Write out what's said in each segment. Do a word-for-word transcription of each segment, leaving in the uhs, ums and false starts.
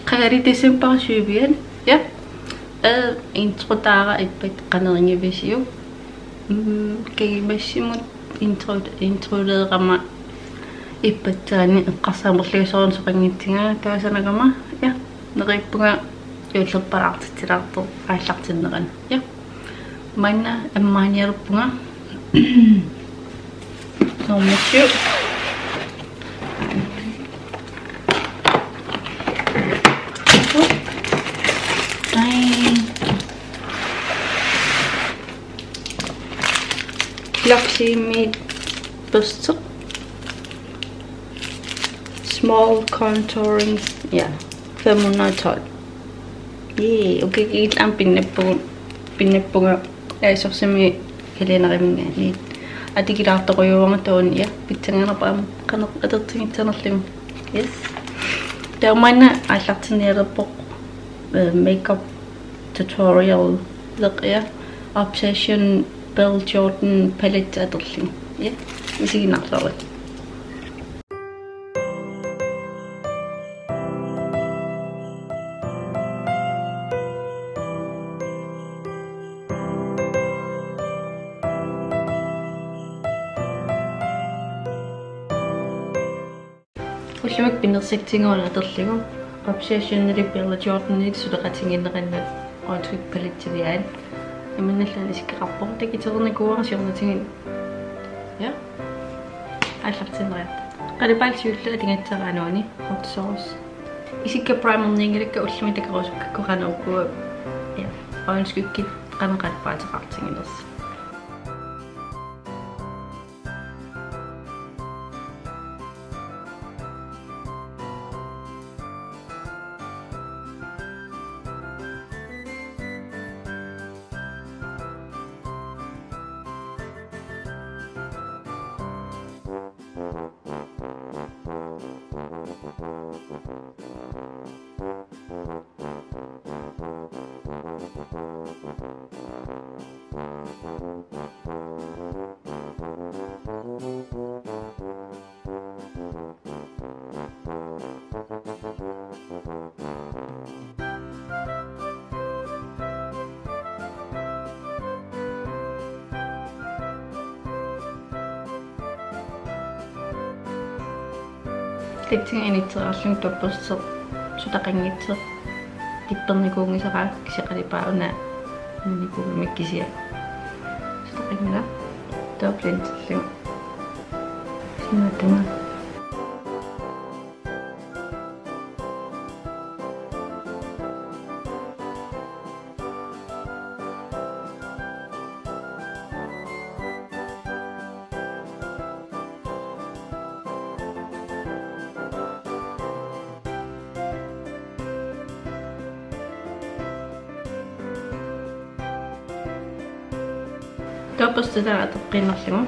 Qangali december syvian. Ja. Øh, introtaara ippat qanoq inngivisiuk. Mm, kagimassimut intro, introleerama ippassaanik eqqarsaanerlugu soorunami soqanngitsunga taasarama. Ja. Neriuppunga juullerpalaartitsilaartoq aallartinnerani. Ja. Maanna ammaanialerpunga. Nummer syv. Ai. Luxie-mit børste. Small contouring. Ja. Fem hundrede og tolv. Jee, okay, ilaa pinnappunga, pinnappunga, ja, soorlumi kalenderiminngaanniit. Atuutilaartorujuuara taanna, ja, pitsannganarpoq aamma qanoq atortigissanerlugu. Yes. Taava maanna aallartinnialerpoq, øh, makeup tutorial, ja, Obsession Belle Jordan palette atorlugu. Ja, isiginnaarluarisi. Ullumikkut pinnersitsiguuna atorlugu Obsessionili Belle Jordanit suleqatigiinneqarnani øjenskyggepalettiviaat. Imannak allanut isikkoqarpoq, takuternikuuara siornatigut. Ja. Aallartinneriarta. Qalipaallu siulleq atugassara anuani hot sauce. Isikka primerniinngilakka ullumi takorusukkakku qanoq ukua. Ja. Øjenskyggit qanoq qalipaateqartiginersoq. Tassani inisseraarlunga tupperseq sutaqanngitsoq tippernikuunngisara, kisianni qalipaat una nunikuumik kisianni sutaqanngilaq. Taava blenderlugu. Sinaatunga. Taava børsti taanna atoqqiinnarlugu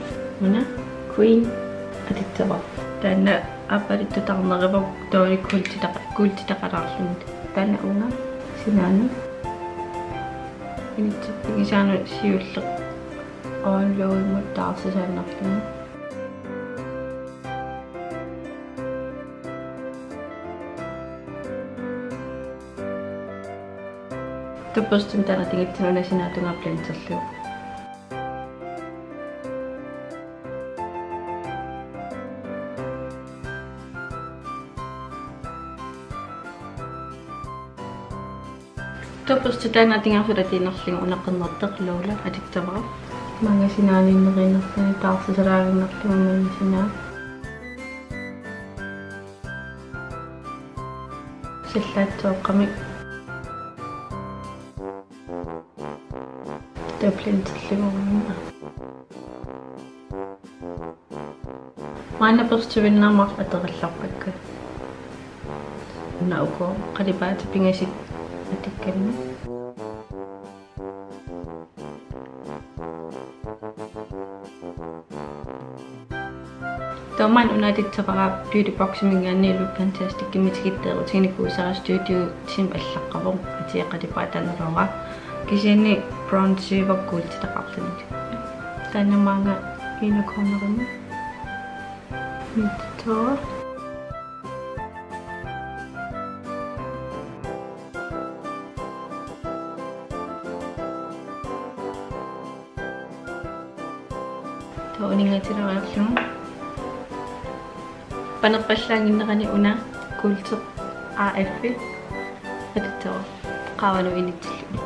una green atussavara. Taanna aappaluttutarneruvoq taanna kuultitaqalaarluni. Taanna una sinaanut. Inissippigisaanut siulleq oonluumut taarsisaannarlugu. Taava børsti taanna tigitsinuna sinaatungaa blenderlugu. Taava børsti taanna atugassara atuinnarlugu una qernertoq Lola atussavara. Maanga sinaaniinneriinnarluni taarsisalaaginnarlugu maanga sinaa. Sallaatsooqqamik. Taava blenderlugu. Maanna børstivinnaammar atorallarpakka. Una uku qalipaatit pingasut atukkanni. Taava maanna una atussavara Beauty Boximinngaanniit Look Fantasticimi tikitteerutiginikuusara Studio Sim allaqqavoq, atia qalipaat taanna. Kisianni bronzerivara kuultitaqarluni. Taanna maanga inner cornerimi. Mitto. Uninngatilaariarlugu. Panerpallaannginnerani una Kuulteq A F-i atussavara qaavanut initsillugu.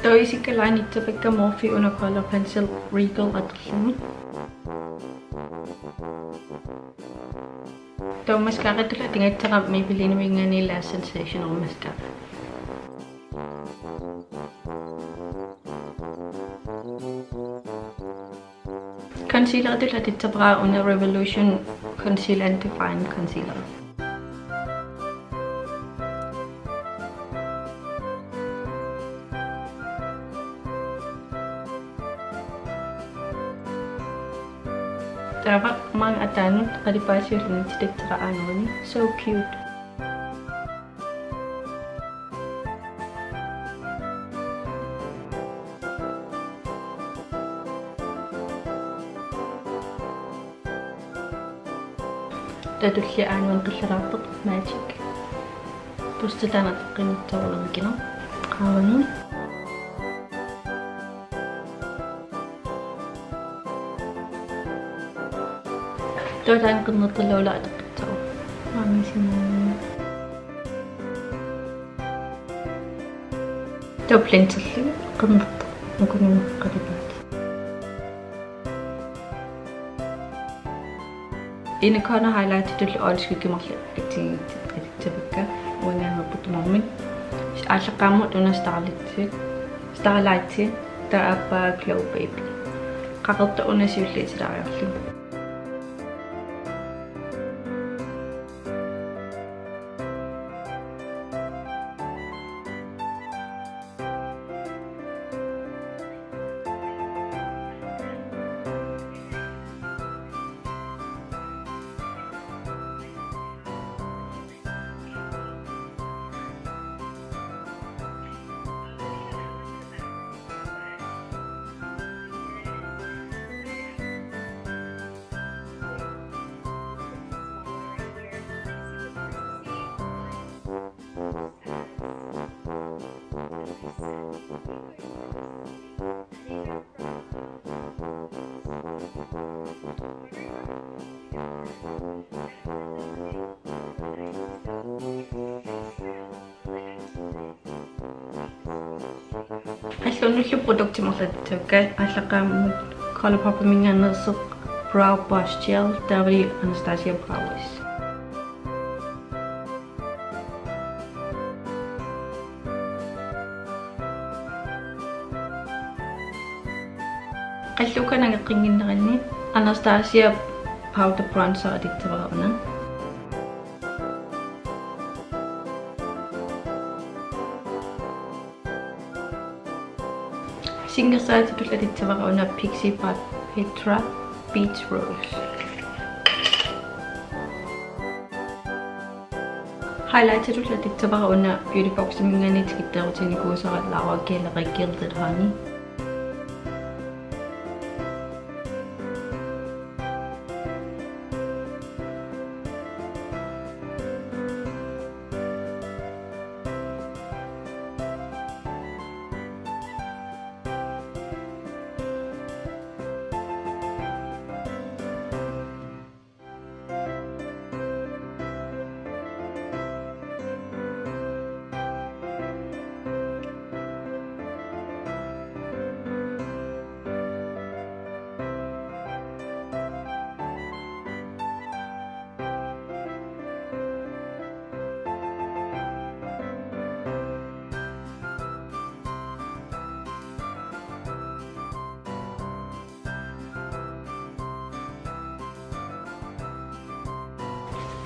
Taava isikka linerissavakka Morphe una Color Pencil Regal atorlugu. Taava mascaratut atugassara Maybellineminngaanniit Lash Sensational mascara. Concealeritut atussavara una Revolution Conceal and Define Concealer. Taava maanga ataanut qalipaasiullugu atussavara aanerani. So cute. Taava tullia aanerani qillalaartoq Magic. Pusti taanna atoqqinnissaarluni kina. Qaavanut. Taava taanna qernertorlugu atoqqissaaq. Maanga sinaa. Taava blenderlugu qernertoq ukununngooq qalipaatit. Inner corner highlightitut Øjenskygge marluk assigiinngitsut atussavakka uanngaanneerput tamarmik. Aallaqqaammut una Starlight, Starlight, taava aappaa Glow Baby. Qaqortoq una siulliit silaariarlugu. Qallunnullu produktit marluk atussavakka, aallaqqaammut ColourPopiminngaanneersoq Brow Boss Gel, taavalu Anastasia Brow Wiz. Qallukka nangeqqinnginneranni Anastasia Powder Bronzer atussavara una. Singersaatitut atussavara una Pixi by Petra Beach Rose. Highlightitut atussavara una Beauty Boximinngaanniit tikitteerutiginikuusara Laura Geller Gilded Honey.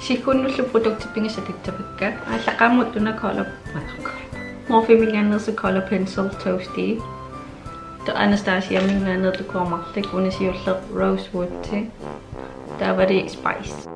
Siggunnullu produktit pigisaqassavakka. Aallaqqaammut una color, Morpheminngaanneersoq color pencil Toasty. Taava Anastasiaminngaanneersoq kuamarlik, una siulleq Rosewood. Taavalu Spice.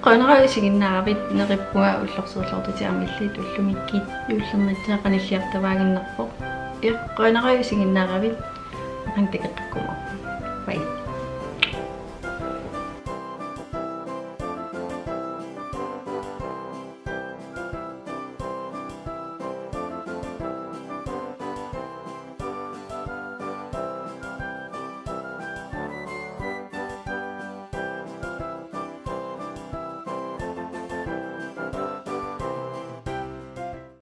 Qujanaq isiginnaaravit, neriuppunga ullorsiorluartutit aamma illit ullumikkut juullernitsaa qanilliartavaaginnarpoq. Ja, qujanaq isiginnaaravit, aamma takoqqikkumaarpugut.